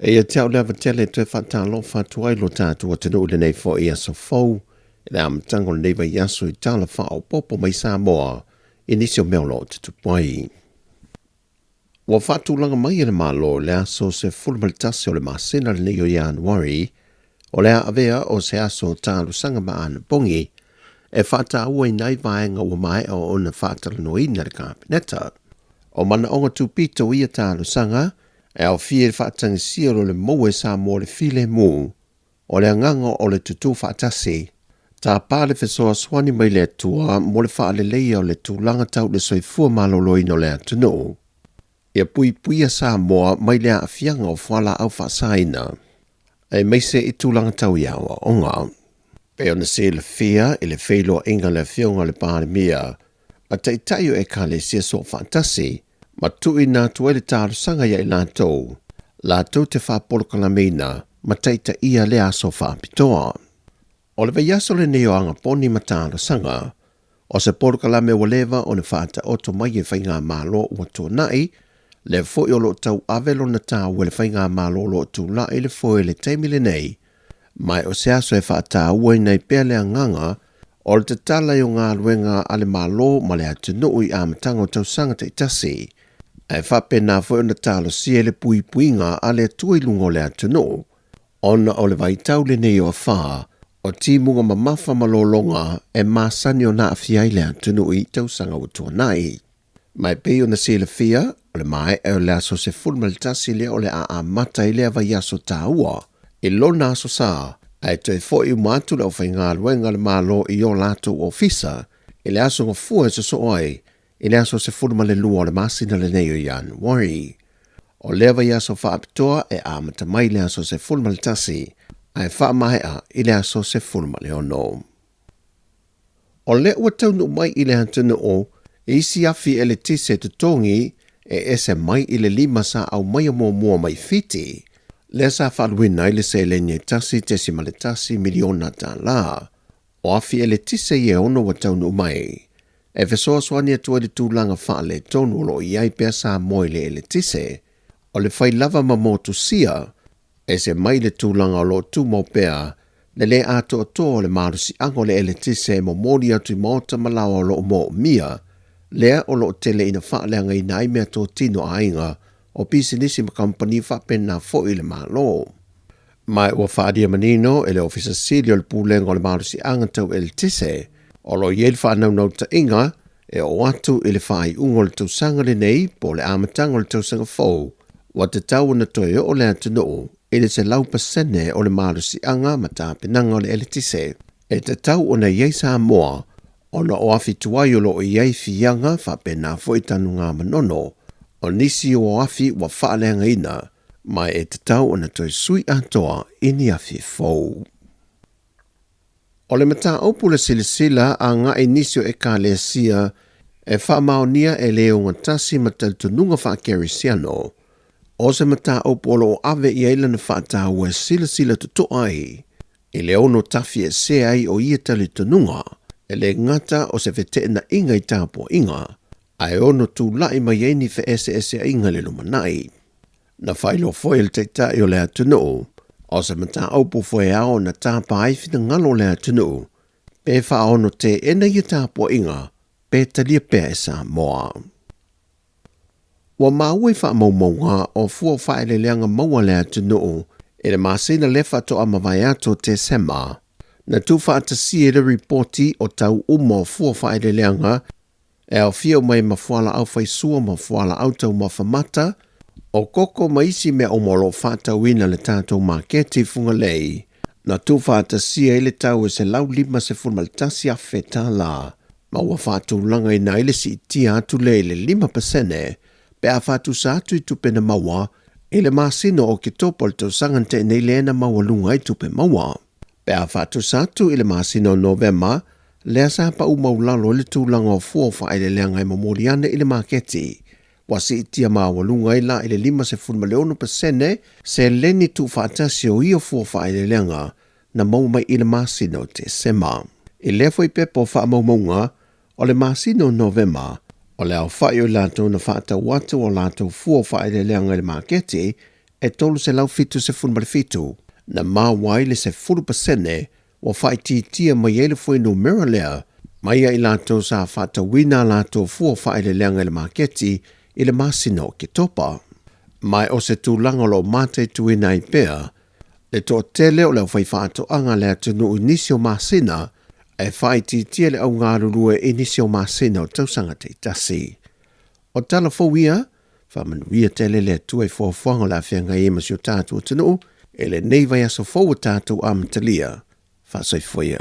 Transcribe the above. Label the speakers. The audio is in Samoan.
Speaker 1: E ia te au le ava tele e toe faatalofa atu ai lo tatou atunuu i lenei foi aso fou i le amataga o lenei vaiaso i tala faaopoopo mai Samoa i nisi o mea o lo o tutupu ai. Ua faatulaga mai e le Malo i le aso 11 o le masina lenei o Ianuari, o le a avea o se aso talosaga ma anapogi e faatauaina ai vaega ua maea ona faatalanoaina e le Kapeneta. O manaoga tupito o ia talosaga e aofia i le faatagisia o le maua e Samoa o le filemu, o le agaga o le tutū faatasi, tapa le fesoasoani mai le Atua mo le faaleleia o le tulaga tau le soifua maloloina o le atunuu, ia puipuia Samoa mai le aafiaga o fualaau faasaina, aemaise i tulaga tau i aoaoga. Pei ona silafia i le feiloaiga a le Afioga i le Palemia ma Taitai o Ekalesia Soofaatasi, ma tuuina atu ai le talosaga ia i latou, latou te faapolokalameina ma taitaia lea aso faapitoa. O le vaiaso lenei o Agaponi ma Talosaga, o se polokalame ua leva ona faataoto mai e Faigamalo ua tuanai, lea foi o lo o tauave lona taua e le Faigamalo o lo o tulai i le foe i le taimi lenei, ma o se aso e faatauaina ai pea le agaga o le tatala i o galuega a le Malo ma le atunuu i amataga o tausaga taitasi, ae faapena foi ona talosia i le puipuiga a le Atua i luga o le atunuu, ona o le vaitau lenei o afa, o timuga mamafa ma lologa e masani ona aafia ai le atunuu i tausaga ua tuanai. Ma e pei ona silafia, o le maea o le aso 11 lea o le a amata ai lea vaiaso taua i lona aso sa, ae toe foi uma atu le aufaigaluega a le Malo i o latou ofisa i le aso gafua e sosoo ai i le aso 12 o le masina lenei o Ianuari. O lea vaiaso faapitoa e amata mai i le aso 11 ae faamaea i le aso 16. O lea ua taunuu mai i le atunuu isi afi eletise totogi e ese mai i le lima sa aumaia muamua mai Fiti, lea sa faaluina ai le seleni e $1.1 miliona. O afi eletise ia e ono ua taunuu mai, e fesoasoani atu ai le tulaga faaletonu o lo o i ai pea Samoa i le eletise, o le fai lava ma motusia, ese mai le tulaga o lo o tumau pea le lē atoatoa o le malosiaga o le eletise e momoli atu i maota ma laoa o lo o moomia, lea o lo o tele ina faaleagaina ai meatotino a aiga, o pisinisi ma kamupani faapena foi i le Malo. Ma ua faaalia manino e le Ofisa Sili o le Pulega o le Malosiaga Tau Eletise, o lo o i ai le faanaunautaiga e oo atu i le faaiuga o le tausaga lenei po o le amataga o le tausaga fou, ua tatau ona toe oo le atunuu i le 100% o le malosiaga ma tapenaga o le eletise e tatau ona i ai Samoa ona o afi tuai o lo o i ai fiaga faapena foi tanugamanono o nisi o afi ua faaleagaina ma e tatau ona toe sui atoa i ni afi fou. O le mataupu le silasila agai nisi o Ekalesia e faamaonia e le ogatasi ma talitonuga faakerisiano, o se mataupu o lo o ave i ai lana faataua e silasila totoa ai i le ono tafiesea ai o ia talitonuga, e le gata o se feteenaiga i tapuaiga, ae ono tulai mai ai ni feeseeseaiga i le lumanai. Na faailoa foi e le Taitai o le atunuu, o se mataupu foi e ao ona tapa ai finagalo o le atunuu, pe faaono teena ia tapuaiga pe talia pea e Samoa. Ua maua i faamaumauga o fua o faaeleeleaga maua a le atunuu i le masina lea faatoa mavae atu o Tesema, na tuufaatasia i le ripoti o tau uma o fua o faaeleeleaga e aofia uma ai ma fualaau faisua ma fualaau taumafa mata, o koko ma isi mea uma o lo o faatauina i le tatou maketi i Fugalei, na tuufaatasia ai le tau e $151,000 ma ua faatulagaina ai le siitia atu lea i le 5% pe a faatusa atu i tupe na maua i le masina o Oketopa o le tausaga na tea nei lea na maualuga ai tupe maua. Pe a faatusa atu i le masina o Novema, lea sa pau maulalo ai le tulaga o fua o faaeleeleaga e momoli ane i le maketi, ua siitia maualuga ai la i le 56% seleni tuufaatasi o ia fua faaeleeleaga na maua mai i le masina o Tesema. I lea foi pepa o faamaumauga o le masina o Novema, o le aofai o i latou na faatau atu o latou fua o faaeleeleaga i le maketi e 377, na maua ai le 10% ua faaitiitia mai ai le fuainumera lea mai ia i latou sa faatauina a latou fua o faaeleeleaga i le maketi i le masina o Oketopa. Ma o se tulaga o lo o mataituina ai pea le toatele o le aufaifaatoaga a le atunuu i nisi o masina e faaitiitia le au galulue i nisi o masina o tausaga taitasi. O tala fou ia, faamanuia tele le Atua i fuafuaga o le a feagai ai ma si o tatou atunuu i lenei vaiaso fou ua tatou amatalia. Faasoifua ia.